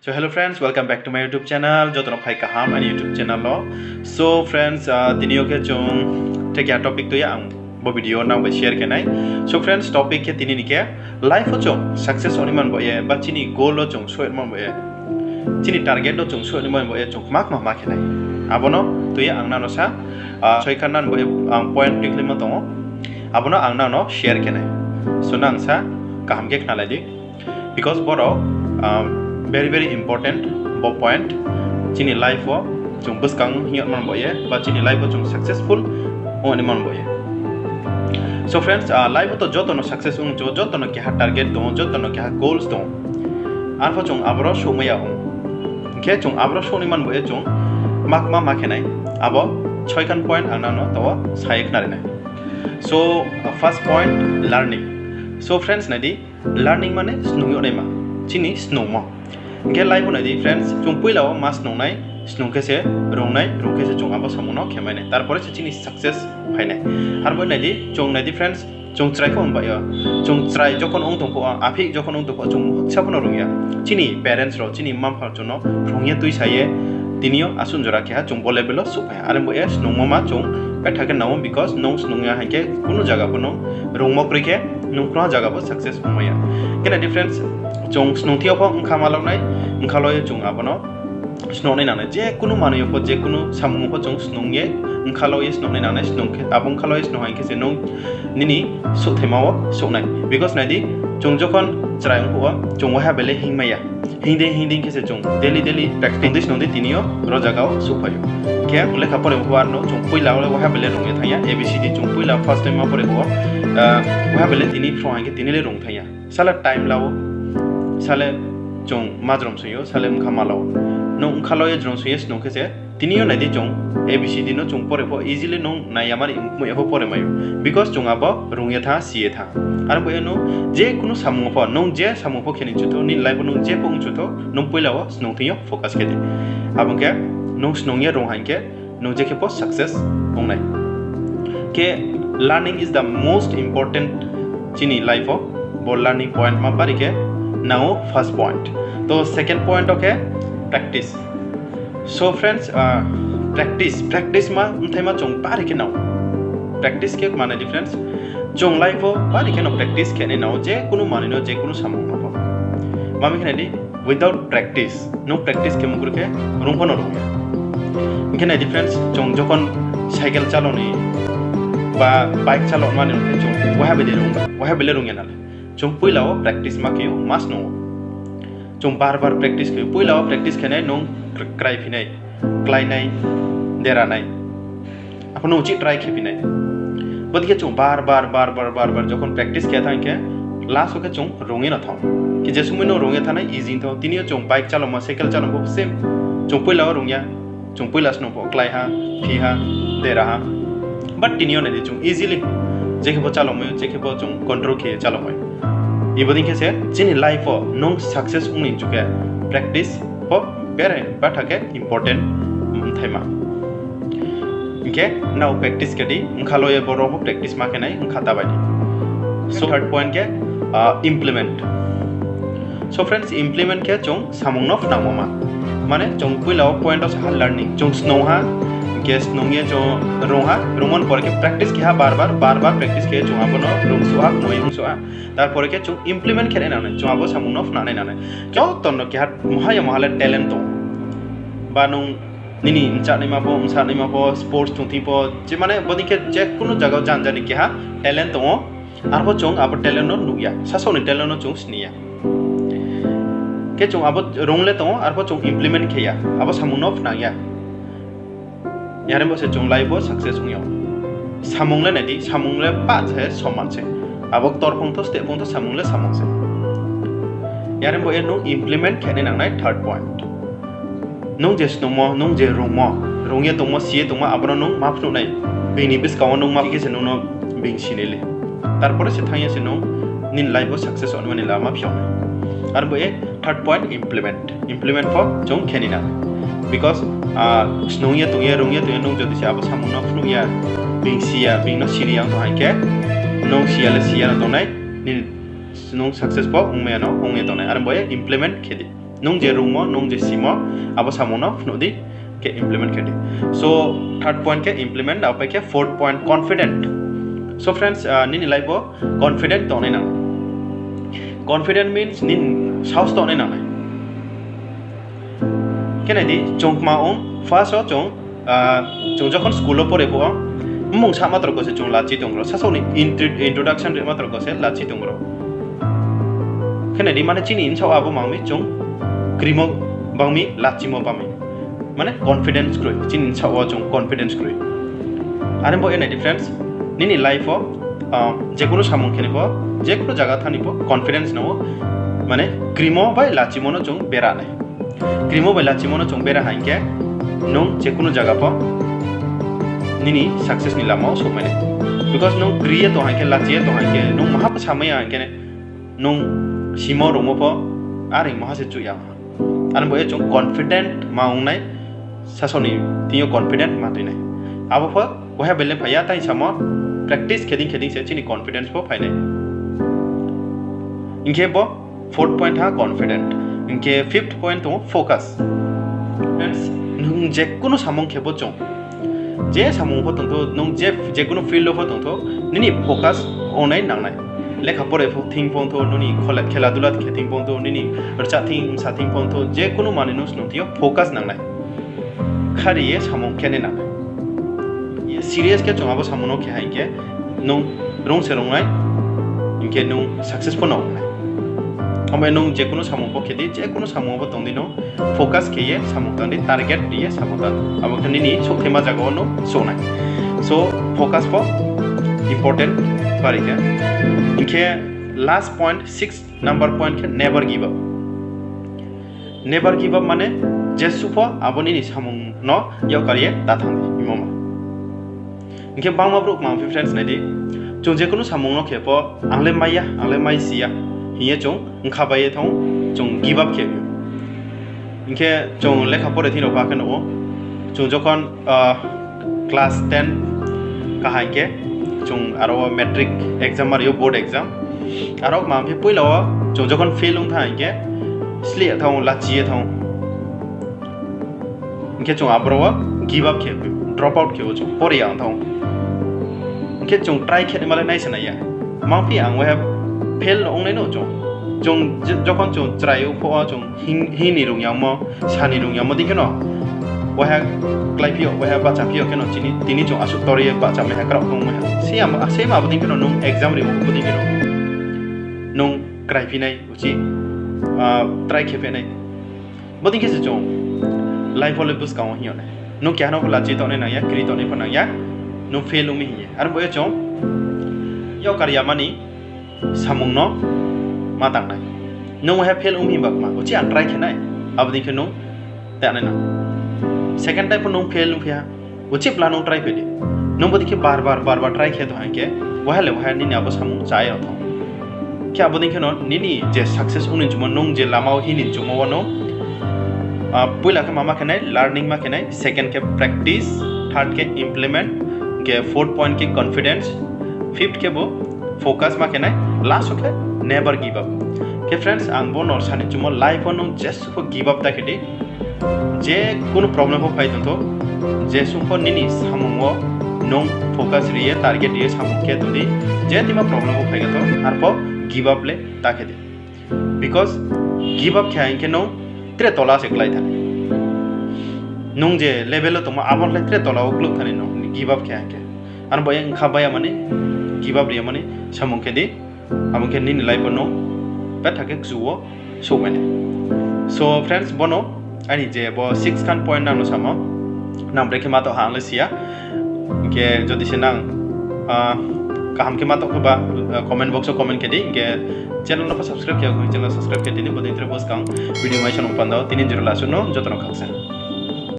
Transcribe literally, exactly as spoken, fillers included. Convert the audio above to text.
So hello friends, welcome back to my YouTube channel. Joto no phai kaham aini YouTube channel wo. So friends, tini yo khe chung tre keha topic tui ye ang bo video nang bai share khe nai. So friends, topic khe tini ni khe life wo chung success ong ni man bo ye, ba chini goal wo chung souh ni man bo ye, chini target no chung souh ni man bo ye chung kma kma ma khe nai, abo no tui ye ang nang no sa, soi kha nang bo ye ang point tikhlaima tong ou, abo no ang nang no share khe nai. So nang sa kaham khe khnalai di. Because boro very very important bo point, chini life wo chung buskang hing yag man bo ye, ba chini life wo chung successful ong ni man bo ye. So friends, life wo to joto no success ong chu, joto no keha target tong ou, joto no keha goals tong ou. Arpho chung aboro souhmai ya ong khe chung aboro souh ni man bo ye chung kma kma ma khe nai, abo soi khan point ang nang no taoh wo sa ye khnari nai. So first point, learning. So friends, nai di, learning mane snung yag naima, chini snungmo. Hing khe life wo nai di friends, chung poila wo ma snung nai, snung khe se rung nai, rung khe se chung abo samung no khe mai nai, tarpore se chini success phai nai. Arbo nai di, chung nai di friends, chung chrai pho ongbai yo, chung chrai jokhon ong tong pho, aphi jokhon ong tong pho, chung moksa pho no rung ya. Chini parents rao, chini mma mpha chung no rung ye tuisa ye, tini yo asuh jora keha chung bo level wo souhphai ha. Are bo ye snungmo ma chung betha khe nang ou, because nung snung ya hing khe kunu zaga pho nung rungmo kroi khe nung kunu zaga pho success ongmai ya. Khe nai di friends, chung snung thing yo pho bkha malao nai, bkhalao ye chung abo no snung nai nang nai. Je kunu manoi yo pho, je kunu samung yo pho chung snung ye, bkhalao ye snung nai nang nai. Abo bkhalao ye snung haing khe se nung nini souhthaima wo souh nai. Because nai di, chung jokhon chrai ong phuh wo chung waiha bele hingmai ya. Hing dei hing dei khe se chung daily daily practice snung di, tini yo ro zaga wo souhphai ou. Khe lekha pore phuh wo no chung poila wo le waiha bele rung ye thanng ya, A B C D chung poila first time ma pore phuh wo, waiha bele tini phrung haing khe tini le rung thanng ya. Sale time la ou, sale chung majrom soi ou, sale bkha malao ou. Nung bkhalao ye jrom soi ye snung khe se, tini yo nai di chung A B C D no chung pore pho easily nung nai ya mani mkmoi ya pho pore mai ou. Because chung abo rung ye thanng, si ye thanng. Are bo ye nung je kunu samung pho, nung je samung pho khe ni chu thou, nini life wo nung je pho ong chu thou, nung poila wo snung thing yo focus khe di. Abo khe nung snung ye rung haing khe nung je khe pho success ong nai. Khe learning is the most important chini life wo, bo learning point ma bari khe nang ou first point. To second point wo khe practice. So friends, practice, practice ma bthaima chung bari khe nang ou. Practice khe manai di friends, chung life wo bari khe no practice khe nai nang ou, je kunu manoi no, je kunu samung no pho. Ma mi khe nai di, without practice, nung practice khe mungkur khe rung pho no rung ya. Hing khe nai di friends, chung jokhon cycle chalo ni ba bike chalo mani rung khe chung waiha bele rung ya na le. Chung poila wo practice ma khe ou, ma snung ou. Chung bar bar practice khe ou. Poila wo practice khe nai nung krai phi nai, klái nai, dera nai. Apho nung uchih try khe phi nai. Bodei khe chung bar bar bar bar bar bar jokhon practice khe thanng khe, last wo khe chung rung ye no thanng ou. Khe je somoi no rung ye thanng nai easy thanng ou. Tini yo chung bike chalomo, cycle chalomo pho same. Chung poila wo rung ya. Chung poila snung pho klái ha, phi ha, dera ha. But tini yo nai di chung easily je khe pho chalomai ou, je khe pho chung control khe ye chalomai ou. Ibo dei khe se chini life wo nung success ong ni chu khe practice pho bere batha khe important bthaima. Hing khe nrao practice khe di, bkhalao ye boro pho practice ma khe nai, bkha ta bai di. So third point khe implement. So friends, implement khe chung samung no phnangmo ma. Mane chung poila wo point wo sa ha learning. Chung snung ha, hing khe snung ye chung rung ha, rungmo ni pore khe practice khe ha bar bar, bar bar practice khe chung abo no rung suh ha, kmoi rung suh ha. Tarpore khe chung implement khe nai nang nai, chung abo samung no phnang nai nang nai. Joto no keha moha ya moha le talent tong ou. Ba nung nini mchanaima pho, msanaima pho, sports tong thing pho, je mane bodei khe je kunu zaga wo janja ni keha talent tong ou. Arpho chung abo talent no nuh ya, sasaoh ni talent no chung sini ya. Khe chung abo rung le tong ou, arpho chung implement khe ya, abo samung no phnang ya. Yare bo se chung life wo success ong ya. Samung le nai di, samung le pah se soman se. Abo ktor phung tho, steh phung tho, samung le samung se. Yare bo ye nung implement khe nai nang nai third point. Nung je snungmo, nung je rungmo, rung ye tongmo, si ye tongmo, abo no nung ma phnuh nai. Being ni buskang wo nung ma khe se nung no being si nai le. Tarpore se thanng ye se nung nini life wo success ongmani lama phiao nai. Are bo ye third point, implement. Implement pho chung khe ni nang. Because snung ye tong ye, rung ye tong ye, nung jodi se abo samung no phnuh ya, being si ya, being no siri ya tong haing khe, nung si ya le si ya no tong nai, nini nung success pho ongmai ya no ong ye tong nai. Are bo ye implement khe di. Nung je rungmo, nung je simo, abo samung no phnuh di, khe implement khe di. So, third point khe implement, abo pai khe fourth point, confident. So friends, nini life wo confident tongnai nang. Confident means nini sahos tongnai nangnai. Khe nai di, chung kma ong, first wo chung, chung jokhon school wo pore phuh wo, mmung sa matro ko se chung lachi tong ro, sasao ni introduction ri matro ko se lachi tong ro. Khe nai di, mane chini bsaoh abo mang mi chung krimo bang mi, lachimo bang mi. Mane confidence kroi, chini bsaoh wo chung confidence kroi. Are bo ye nai di friends, nini life wo, jekunu samung khe ni pho, jekunu zaga thanng ni pho confidence nang ou, mane krimo bai lachimo no chung bera nai. Krimo bai lachimo no chung bera ha hing khe, nung jekunu zaga pho nini success ni lama wo souhmai nai. Because nung kri ye tong ha hing khe, lachi ye tong ha hing khe, nung maha pho samai ya hing khe, nung simo rungmo pho, are maha se chuh ya ha. Are bo ye chung confident ma ong nai, sasao ni thing yo confident ma tui nai. Abo pho, waiha bai le phai ya, tai samo, practice khe dei khe dei se chini confidence pho phai nai. Hing khe bo fourth point ha confident. Hing khe fifth point tong ou focus. Friends, nung jekunu samung khe pho chung, je samung pho tongthou, nung je, jekunu field wo pho tongthou, nini focus ongnai nangnai. Lekha pore pho thing pho tho, nini khole-, khela dula khe thing pho tho, nini rcha thing, msa thing pho tho, jekunu manoi nung snung thing yo focus nangnai. Khari ye samung khe nai nangnai. Serious khe chung abo samung no khe ha hing khe, nung rung se rung nai, hing khe nung success pho no ong nai. Abo ye nung jekunu samung pho khe di, jekunu samung pho tong di no, focus khe ye samung tang di, target ri ye samung tang di. Abo khe nini souhthema zaga wo no souh nai. So, focus pho important bari khe. Hing khe last point, six number point khe never give up. Never give up mane, jesuh pho abo nini samung no yakkar ye ta thanng di, hingmo ma. Hing khe bangma brouh kma phi friends nai di, chung jekunu samung no khe pho, ang le mai ya, ang le mai si ya, hing ye chung bkha bai ye thanng, chung give up khe ou. Hing khe chung lekha pore thing rao pha khe nuh ou, chung jokhon class ten kaha hing khe, chung aro wo matric exam ma ri ou, board exam. Aro kma phi poila wo chung jokhon fail ong thanng hing khe, sleh ye thanng ou, lachi ye thanng ou. Hing khe chung aboro wo give up khe, drop out khe ou, chung pore ya ong thanng ou. Hing khe chung try khe naima le nai se nai ya. Mangphi ang waiha fail no ong nai no chung. Chung je-, jokhon chung chrai ou pho wo chung hing, hing ni rung yagmo, sa ni rung yagmo dei kheno, waiha kláiphi yo, waiha bahchaphi yo kheno, chini, tini chung asuh tor ye bahchamai ha, kraoh tongmai ha. Same abo dei kheno nung exam ri ou, abo dei kheno nung kláiphi nai uchih, try khe phi nai. Bodei khe se chung life wo le buskang wo hing yo nai. Nung keha no pho lachi tongnai nang ya, kri tongnai pho nang ya, nung fail ong mi hing ye. Aro bo ye chung yakkar yama ni samung no ma tang nai. Nung waiha fail ong mi himba kma, uchih ang try khe nai, abo dei khe nung ta nai nang. Second time pho nung fail ong phi ha, uchih bla nung try khe di. Nung bodei khe bar bar, bar bar try khe tong hing khe, waiha le waiha nini abo samung chá ye tong. Khe abo dei kheno nini je success ong ni chumo, nung je lama wo hing ni chumo wo no, poila khe mama khe nai, learning ma khe nai, second khe practice, third khe implement, khe fourth point khe confidence, fifth khe bo focus ma khe nai, last wo khe never give up. Khe friends, ang bo no sa ni chumo, life wo nung jesuh pho give up ta khe di. Je kunu problem pho phai tongthou, jesuh pho nini samung wo nung focus ri ye, target ri ye samung khe tong di. Je tima problem pho phai tongthou, arpho give up le ta khe di. Because give up khe hing khe nung tre tola se klái thani. Nung je level wo tongmo, abo le tre tola wo kluh thani nung give up khe hing khe. Aro bo ye bkha bai ya mani, give up ri ya mani samung khe di. Abo khe nini life wo nung betha khe kchu wo souhmai nai. So friends, bono aini je bo six khan point nang no samo, nang brekhe ma tong ha ang le si ya. Hing khe jodi se nang kaham khe ma tong khe ba, comment box wo comment khe di, hing khe channel no pho subscribe khe ya, channel subscribe khe di, bodei tre buskang video mai sano panda wo tini jora la suh no joto no khaksa.